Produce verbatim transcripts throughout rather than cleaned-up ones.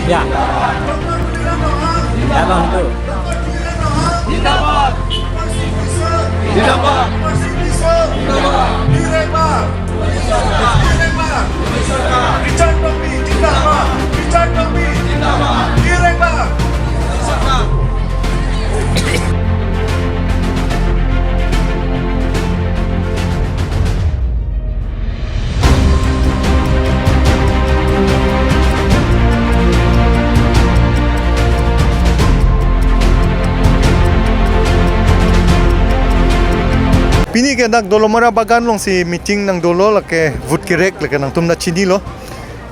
Ya. Ya, Bang, itu. Zindabad. Zindabad. Richard Tokbi, zindabad. Richard Tokbi, zindabad. Pini ke dak Dolamara Bagan alongsi meeting nangdolo, lake vote kerek, lake nangtum ta chinilo.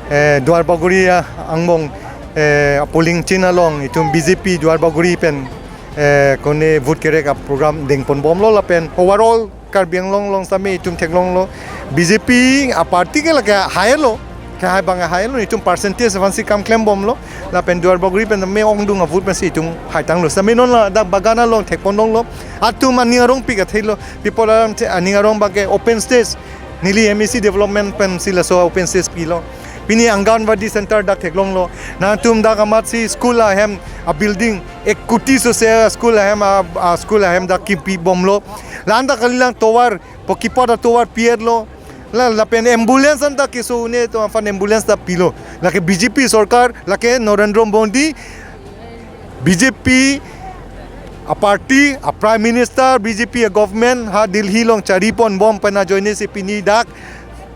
Eh, Duarbagori, ah, angbong, eh, polling chinta along itum B J P Duarbagori pen, eh, kone vote kerek a-program dengponbomlo lapen overall Karbi Anglong along sitame itum theklonglo. B J P a-party ke lake high lo, kehai abang high lo, itum percentage aphansi kam klembomlo. Lapen Duarbagori pen me ongdung a-vote pensi itum haitanglo. Sitame non ladak Bagan along thekponlonglo. Atum aning arongpik athelo. People atum aning arong abangke open stage. Neli M A C development pensi laso open stage pilo. Pini Anganwadi center dak theklonglo. Nangtum dak amatsi school ahem a-building ek kuti sose school ahem a, a-school ahem dak kimpibomlo. La-an ta kalilang tovar, pokipot atovar pi-etlo. La, lapen ambulance anta keso un-e atum aphan ambulance ta pilo. Lake B J P sorkar, lake Narendra Modi, B J P a-party, a-prime minister, B J P a-government, ha Delhi along chariponbom pen ajoinesi pini dak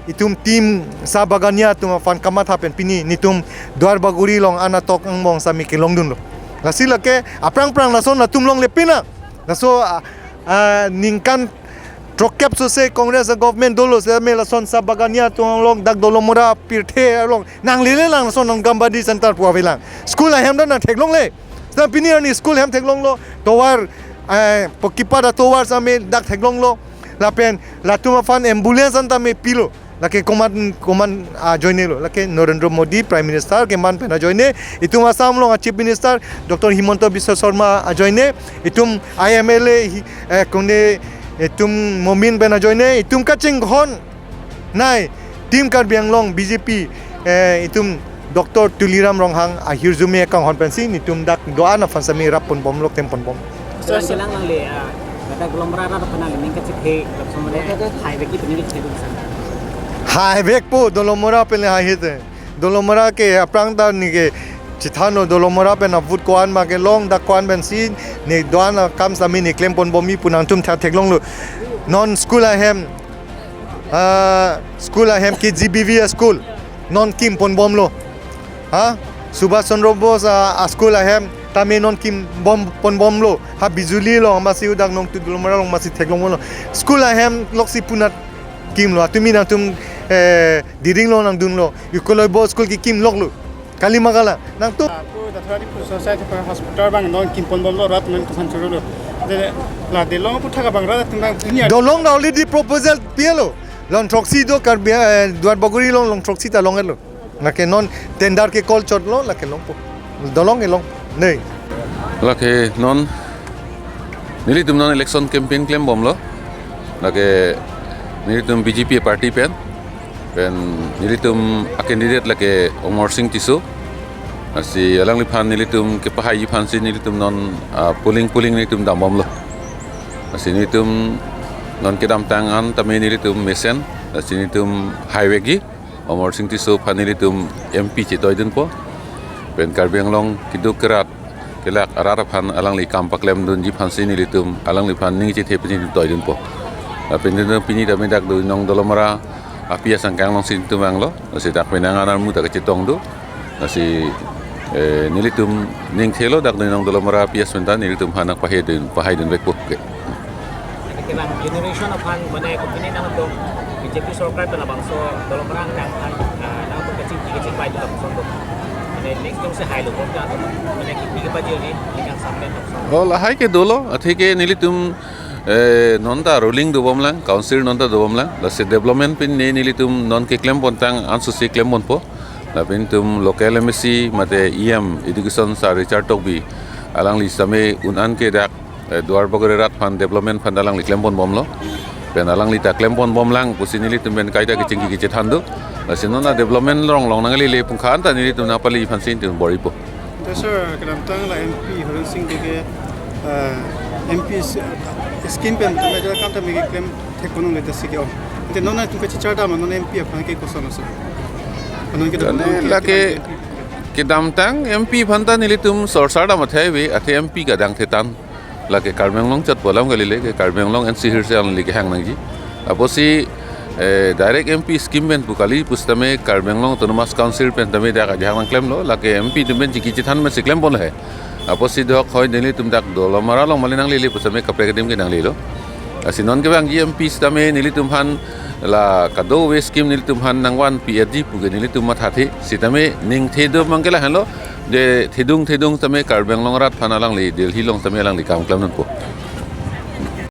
itum Team Sahbagania atum aphan kamatha pen pini netum Duarbagori along anatok angbong sitame kelongdunlo. Lasi lake aphrang phrang lason latum longle pina. Laso, ah, ah, ningkan throkkep sose Congress government dolo sitame lason Sahbagania atum along dak Dolamara pirthe along nanglele lang lason Anganwadi center pu avelang. School ahem ta nangtheklongle. Sita pini arni school ahem theklonglo. Tovar, eh, pokipot atovar sitame dak theklonglo. Lapen latum aphan ambulance anta me pilo. Lake komat, komat ajoinelo. Lake Narendra Modi Prime Minister keman pen ajoine. Itum Assam along a-Chief Minister Doctor Himanta Biswa Sarma ajoine. Itum I M L A hi, eh, kone itum Momin pen ajoine. Itum kachinghon nai Team Karbi Anglong B J P, eh, itum Doctor Tuliram Ronghang ahirjume kanghon pensi netum dak do-an aphan sitame rapponbomlo, klempon bom. Sir, sir. Kelang nangle, ah, dak Dolamara rat aphan nangle ning kachethe, lapuson mane highway ki ning kachethe dun san. Highway po, Dolamara pen le highway te. Dolamara ke aphrang ta ne ke chethano, Dolamara pen a-vote ko-an ma kelong, dak ko-an pensi ne do-an akam sitame ne klemponbomji pu nangtum tha theklonglo. Non school ahem, ah, school ahem K G B V a-school non kimponbomlo. Ha? Subhash Chandra Bose a, a-school ahem tame non kimbomponbomlo. Ha Bijuli along amatsi, dak nong tu Dolamara along amatsi theklonglo. School ahem loksi punat kimlo. Atumi nangtum, eh, Diring along nangdunlo. Ukoloibo school ke kimloklo. Kali ma kalang. Nangtum. Ako dathari pusasai thapa hospital abang non kimponbomlo, rat nangtum aphan chorolo. De la delong aputhak abang rat atum abang punya. Dolong ta already proposal pilo. Long throksi do Karbi, eh, Duarbagori along long throksi ta long-etlo. Lake non tender ke call chotlo, lake longpo. Dolong ke long. Nei. Lake non nelitum non election campaign klembomlo. Lake nelitum B J P party pen. Pen nelitum a-candidate lake Amarsing Tisso. Lasi alangliphan nelitum kepahaiji aphansi nelitum non, ah, polling polling nelitum dambomlo. Lasi nelitum non kedamtang an tame nelitum mesen. Lasi nelitum highway gi Amarsing Tisso aphan nelitum M P chetoidunpo. Pen Karbi Anglong keduk kerat kelak arat aphan alangli kam paklemdunji aphansi nelitum alangliphan ning chethe pini toidunpo. Lapen nelitum pini tame dak do nong Dolamara api asangkang alongsi nelitum vanglo. Lasi dak penang an armu ta kachetong do. Lasi, eh, nelitum ning thelo dak do nong Dolamara api asmenta nelitum aphan nangpahedun, pahaidunvekpo ke. Ane kelang generation aphan mane kopine nangtum B J P sorkar pen labangso Dolamara angkang aphan, ah, nangtum kachingki kachingvai do lapuson do. Mane next jongsi hailo, kota atum mane kipi kepajirji, ningkan sampai lapuson. Oh, lahai ke dolo, atheke nelitum, eh, non ta ruling dobomlang, council non ta dobomlang, lasi development pen ne nelitum non keklem pontang ansusi klem ponpo. Lapen itum local M A C mate E M education Sir Richard Tokbi alangli sitame un-an ke dak, eh, Duarbagori rat aphan development aphan alangli klemponbomlo. Pen alangli ta klemponbomlang pusi nelitum pen kaita kechingki kechethan do. Lasi non a-development rong along nanglele pu akhei ta nelitum nangpali aphansi nelitum bor-ipo. Ante sir, kedamtang la M P Horen Sing Bey ke, eh, M P s- scheme pen tame jala kam tame keklem thek ponlongle ta si ke-ong. Ante non nangtum kachichar dam non M P aphan ke koson sir? Anon ke Kane lake kedamtang M P aphan ta nelitum sorsa dam athai ave, athe M P kadang thetan. Lake Karbi Anglong chot pu alam kalile, ke Karbi Anglong N C Hills along le kehang nangji. Apotsi eh, direct M P scheme pen pu kali pusitame Karbi Anglong Autonomous Council pen tame dak ajahak nangklemlo, lake M P atum pen chiki chethan pen si klem ponlo he. Apotsi dok hoi nelitum dak Dolamara along mali nanglele pusitame kaprek adim ke nanglelo. Lasi non kevangji M P sitame nelitum aphan la kadokave scheme nelitum aphan nangvanpi-etji pu ke nelitum mathathe, sitame ning thedo abang ke lahenlo, je thedung thedung tame Karbi Anglong arat aphan alangli Delhi along tame alangli kam klemdunpo.